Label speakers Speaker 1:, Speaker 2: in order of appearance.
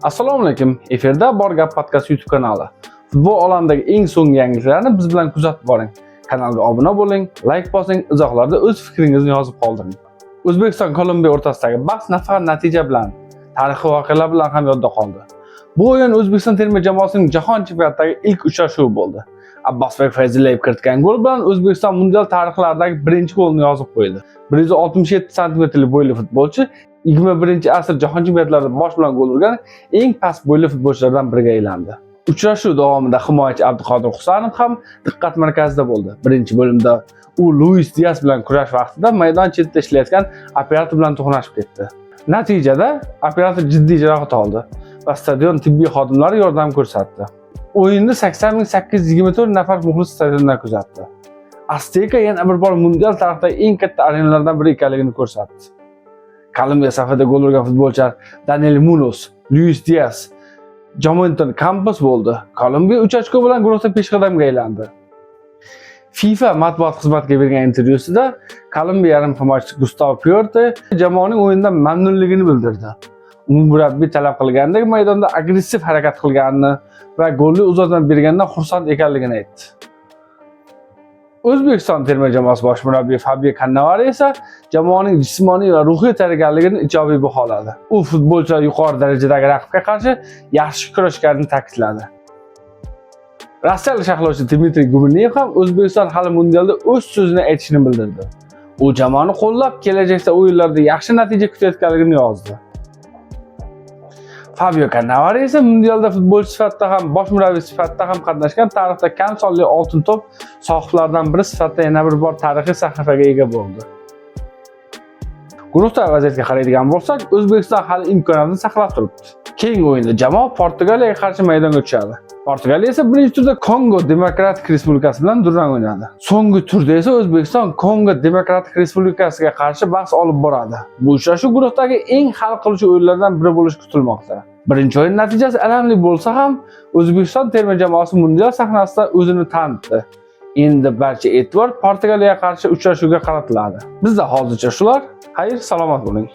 Speaker 1: Assalomu alaykum. Efirda Bor Gap podkast YouTube kanali. Futbol olamidagi eng so'nggi yangiliklarni biz bilan kuzatib boring. Kanalga obuna bo'ling, layk bosing, izohlarda o'z fikringizni yozib qoldiring. O'zbekiston Kolumbiya o'rtasidagi bahs nafaqat natija bilan, tarixiy voqealar bilan ham yodda qoldi. Bu o'yin O'zbekiston terma jamoasining jahon chempionatidagi ilk uchrashuvi bo'ldi. Abbosbek Fayzillayev kiritgan gol bilan O'zbekiston mundial tarixlaridagi birinchi golni yozib qo'ydi. 167 santimetrli bo'yli futbolchi 21-asr jahon chempionatlarida bosh bilan gol urgan eng past bo'yli futbolchilardan biriga aylandi. Uchrashuv davomida himoyachi Abduqodir Husanov ham diqqat markazida bo'ldi. Birinchi bo'limda u Luis Dias bilan kurash vaqtida maydon chetida ishlayotgan operator bilan to'qnashib ketdi. Natijada operator jiddiy jarohat oldi va stadion tibbiy xodimlari yordam ko'rsatdi. O'yinni 80 824 nafar muxlis stadiondan kuzatdi. Azteka yana bir bor mundial tarixidagi eng katta arenalardan biri ekanligini ko'rsatdi. Kolumbiya safida gol urgan futbolchilar Daniel Munoz, Luis Dias, Jaminton Campos bo'ldi. Kolumbiya 3 ochko bilan guruhda peshqadamga aylandi. FIFA matbuot xizmatiga bergan intervyusida Kolumbiya yarim himoyachisi Gustavo Puerta jamoaning o'yindan mamnunligini bildirdi. U murabbiy talab qilgandek maydonda agressiv harakat qilganini va golli uzatma berganidan xursand ekanligini aytdi. O'zbekiston terma jamoasi bosh murabbiyi Fabio Cannavaro esa jamoaning jismoniy va ruhiy tayyorgarligini ijobiy baholadi. U futbolchilar yuqori darajadagi raqibga qarshi yaxshi kurashganini ta'kidladi. Rossiyalik sharhlovchi Dmitriy Gumenyev ham O'zbekiston hali mundialda o'z so'zini aytishini bildirdi. U jamoani qo'llab, kelajakda o'yinlarda yaxshi natija kutayotganligini yozdi. Fabio Cannavaro esa mundialda futbolchi sifatida ham, bosh murabbiy sifatida ham qatnashgan tarixda kam sonli oltin to'p sohiblaridan biri sifatida yana bir bor tarixiy sahifaga ega bo'ldi. Guruhda vaziyatga qaraydigan bo'lsak, O'zbekiston hali imkoniyatni saqlab turibdi. Keyingi o'yinda jamoa Portugaliyaga qarshi maydonga tushadi. Portugaliya esa birinchi turda Kongo Demokratik Respublikasi bilan durang o'ynadi. So'nggi turda esa O'zbekiston Kongo Demokratik Respublikasiga qarshi bahs olib boradi. Bu uchrashuv guruhdagi eng hal qiluvchi o'yinlardan biri bo'lishi kutilmoqda. Birinchi o'yin natijasi alamli bo'lsa ham, O'zbekiston terma jamoasi mundial sahnasida o'zini tanitdi. Endi barcha e'tibor Portugaliyaga qarshi uchrashuvga qaratiladi. Bizda hozircha shular. Xayr, salomat bo'ling.